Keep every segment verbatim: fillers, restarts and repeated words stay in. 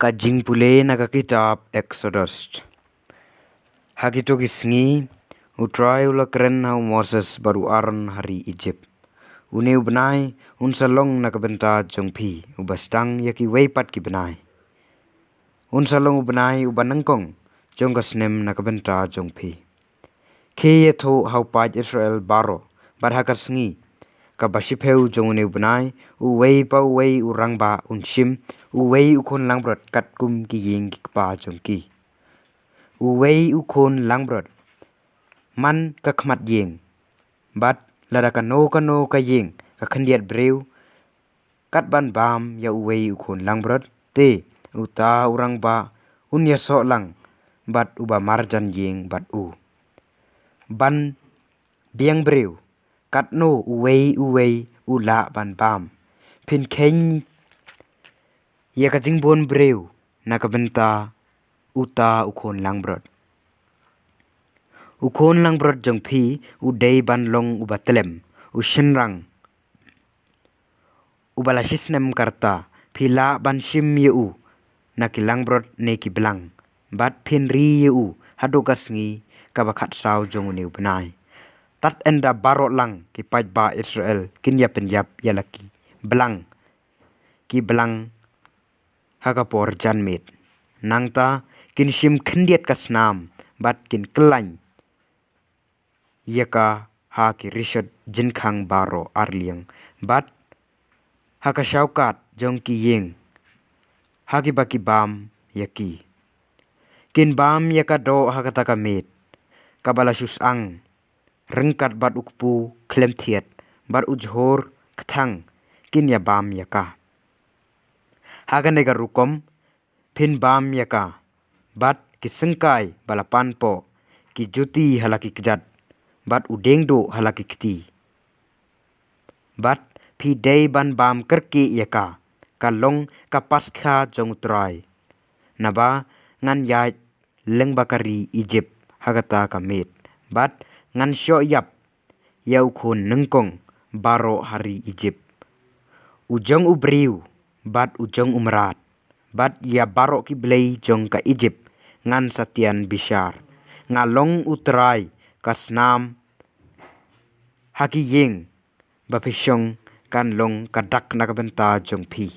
Ka jingpule na ka kitab Exodus. Ha kito ki sngi, u Trai u la kren ha u Moses bad u Aaron ha ri Egypt. Une u bnai un sa long na ka bynta jong phi, uba sdang ïa kiwei pat ki bnai. Un sa long u bnai uba nyngkong jong ka snem na ka bynta jong phi. Khie ïathuh ha u paid Israel baroh, bad ha ka sngi kaba shiphew jong une u bnai, uwei pa uwei u rangbah un shim uwei u khun langbrot katkum ki ïing ki kpa jong ki. Uwei u khun langbrot man ka khmat ïing, bad lada kano kano ka ïing ka khyndiat briew kat ban bam ïa uwei u khun langbrot, te uta u rangbah un ïasoh lang bad uba marjan ïing bad u. Ban biang briew, katno uwei uwei u lah ban bam. Phin kheiñ ïa ka jingbun briew na ka bynta uta u khun langbrot. U khun langbrot jong phi u dei ban long uba tlem, u shynrang, uba la shisnem ka rta. Phi lah ban shim ïa u na ki langbrot ne ki blang, bad phin ri ïa u haduh ka sngi kaba khatsaw jong une u bnai. Tad ynda baroh lang ki paidbah Israel kin ïa pynïap ïa la ki blang, ki blang ha ka por janmiet. Nangta kin shim khyndiat ka snam bad kin kyllaiñ ïa ka ha ki rishot jingkhang baroh arliang, bad ha ka shawkat jong ki ïing ha kiba ki bam ïa ki. Kin bam ïa ka doh ha kata ka miet kaba la shu syang ryngkat bad u kpu khlem thiat bad u jhur kthang, kin ïa bam ïa ka. Ha kane ka rukom phin bam ïa ka bad ki syngkai ba la pan poh, ki juti ha la ki kjat bad u diengduh ha la ki kti. Bad phi dei ban bam kyrkieh ïa ka, ka long ka Paskha jong u Trai. Naba ngan ïaid lyngba ka ri Egypt ha kata ka miet, bad ngan shoh ïap ïa u khun nyngkong baroh ha ri Egypt, u jong u briew bad u jong u mrad, bad ïa baroh ki blei jong ka Egypt ngan sa tian bishar. Nga long u Trai. Ka snam ha ki ïing ba phi shong kan long ka dak na ka bynta jong phi.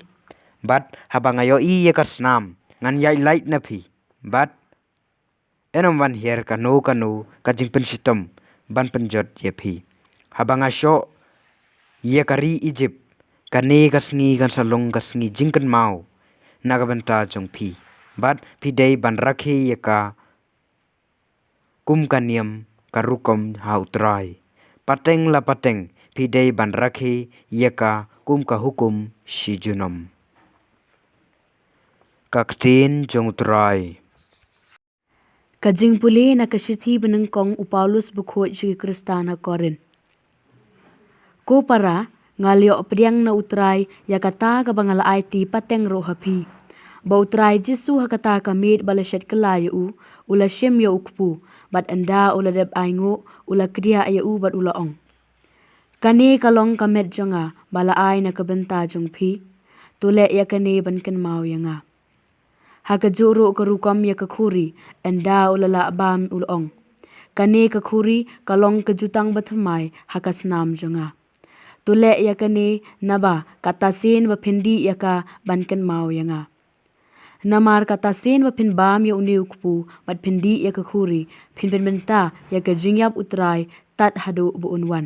Bad haba nga ïohi ïa ka snam, ngan ïaid lait na phi, bad yn ym wan hiar kano kano ka jingpynshitom ban pynjot ïa phi. Haba nga shoh ïa ka ri Egypt, kane ka sngi kan sa long ka sngi jingkynmaw na ka bynta jong phi, bad phi dei ban rakhe ïa ka kum ka niam ka rukom ha u Trai. Pateng la pateng phi dei ban rakhe ïa ka kum ka hukum shi junom. Ka ktien jong u Trai. Ka jingpule na ka shithi banyngkong u Paulus bakhuid sha ki Khristan ha Korinth. Ko para, nga la ïoh pdiang na u Trai ïa kata kaba nga la aiti pateng ruh ha phi, ba u Trai Jisu ha kata ka miet ba la shet kylla ïa u, u la shim ïa u kpu, bad ynda u la dep ainguh, u la kdiah ïa u bad u la ong: Kane ka long ka met jong nga ba la ai na ka bynta jong phi. To leh ïa kane ban kynmaw ïa nga. Ha kajuh ruh ka rukom ïa ka khuri, ynda u la lah bam, u la ong: Kane ka khuri ka long ka jutang bathymmai ha ka snam jong nga. To leh ïa kane naba kata sien ba phin dih ïa ka ban kynmaw ïa nga. Namar kata sien ba phin bam ïa une u kpu bad phin dih ïa ka khuri, phin pynbynta ïa ka jingïap u Trai tad haduh ba un wan.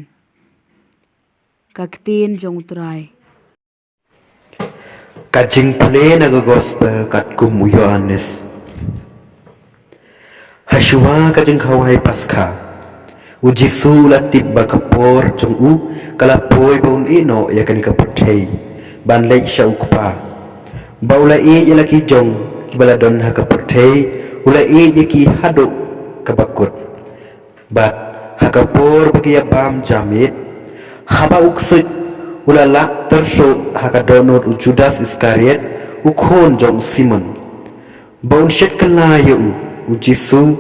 Ka ktien jong u Trai. Ka jingpule na ka gospel katkum u Ïoannis. Hashuwa ka jingkhawai Paskha, u Jisu u la tip ba ka por jong u ka la poi ba un ïehnoh ïa kane ka pyrthei ban leit sha u Kpa. Ba u la ïeit ïa la ki jong kiba la don ha ka pyrthei, u la ïeit ïa ki haduh kaba kut. Bad ha ka por ba ki ïa bam ja miet, haba u ksuid u la lah tyrsuh ha ka dohnud u Judas Iskariot, u khun jong u Simon, ba un shet kylla ïa u, u Jisu,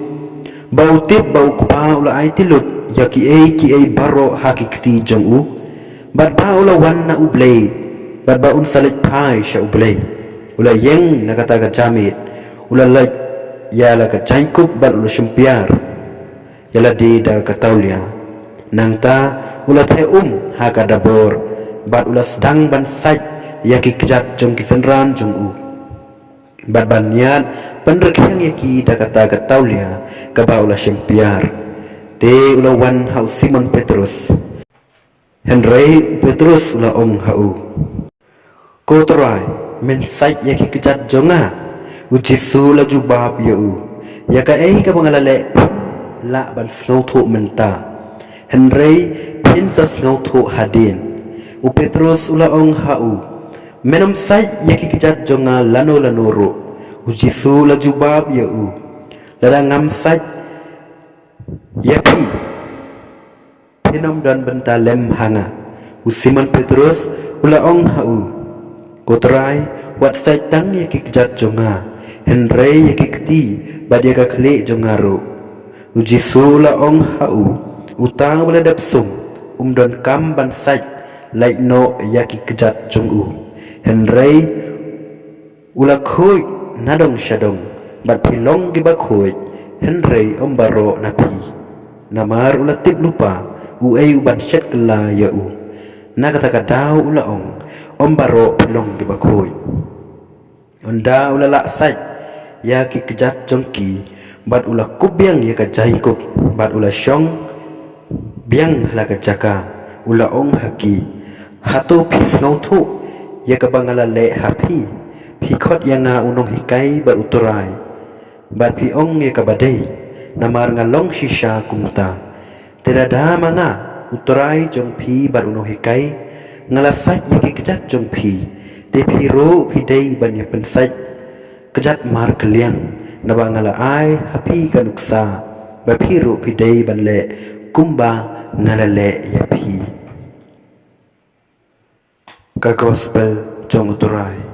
ba u tip ba u Kpa u la aiti lut ïa kiei kiei baroh ha ki kti jong u, bad ba u la wan na u Blei, bad ba un sa leit phai sha u Blei. U la ïeng na kata ka jamied, u la lait ïa la ka jaiñkup bad u la shim piar ïa lade da ka tawlia. Nangta u la theh um ha ka dabor bad u la sdang ban sait ïa ki kjat jong ki synran jong u, bad ban ïaid pynrkhiang ïa ki da kata ka tawlia kaba u la shim piar. Te u la wan ha u Simon Petrus. Hynrei u Petrus u la ong ha u, Ko Trai, men sait ïa ki kjat jong nga? U Jisu u la jubab ïa u, Ïa kaei kaba nga la leh phin lah ban sngewthuh mynta, hynrei phin sa sngewthuh hadien. U Petrus u la ong ha u, Men ym sait ïa ki kjat jong nga lano lano ruh. U Jisu u la jubab ïa u, Lada ngam sait ïa phi, phin ym don bynta lem ha nga. U Simon Petrus u la ong ha u, Ko Trai, wat sait tang ïa ki kjat jong nga, hynrei ïa ki kti bad ïa ka khlieh jong nga ruh. U Jisu u la ong ha u, Uta uba la dep sum um donkam ban sait lait noh ïa ki kjat jong u, hynrei u la khuid nadong shadong. Bad phi long kiba khuid, hynrei ym baroh na phi. Namar u la tip lypa uei u ban shet kylla ïa u. Na kata ka daw u la ong, Ym baroh phi long kiba khuid. Ynda u la lah sait ïa ki kjat jong ki, bad u la kup biang ïa ka jaiñkup, bad u la shong biang ha la ka jaka, u la ong ha ki, Hato phi sngewthuh ïa kaba nga la leh ha phi? Phi khot ïa nga u nonghikai bad u Trai, bad phi ong ïa kaba dei, namar nga long shisha kumta. Te lada ma nga, u Trai jong phi bad u nonghikai, nga la sait ïa ki kjat jong phi, te phi ruh phi dei ban ïa pynsait kjat markylliang, naba nga la ai ha phi ka nuksa, ba phi ruh phi dei ban leh kumba nga la leh ïa phi. Ka Gospel jong u Trai.